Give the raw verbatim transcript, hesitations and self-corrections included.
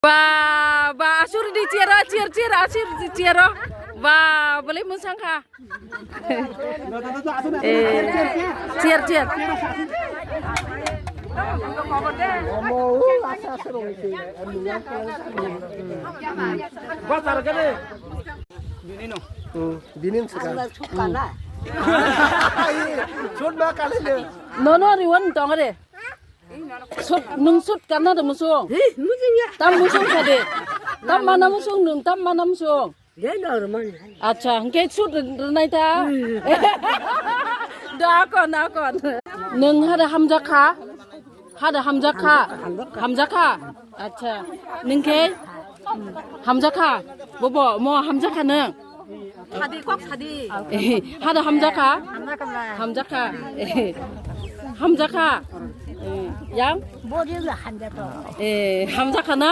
Ba, ba, asur di chair o, chair, chair, asur di chair o. Ba, boleh musang kha. Eh, chair, chair. Hmm, bini wngkha. Sut ma kali le. No, no, riwan tong re. Sut, nung sut kana de musung. Tam musung kade. Tam mana musung nung, tam mana musung. Acha, hingke sut rwnai ta. Da kon, da kon. Nung hada hamjakha. Hada hamjakha. Hamjakha. Acha. Ningke hamjakha. Bobo, mo hamjakha nung. Sadi kok sadi. Hada hamjakha. Hamjakha. Hamjakha. Hamjakha. Yang? Bodi hamjakha. Eh, hamjakha na?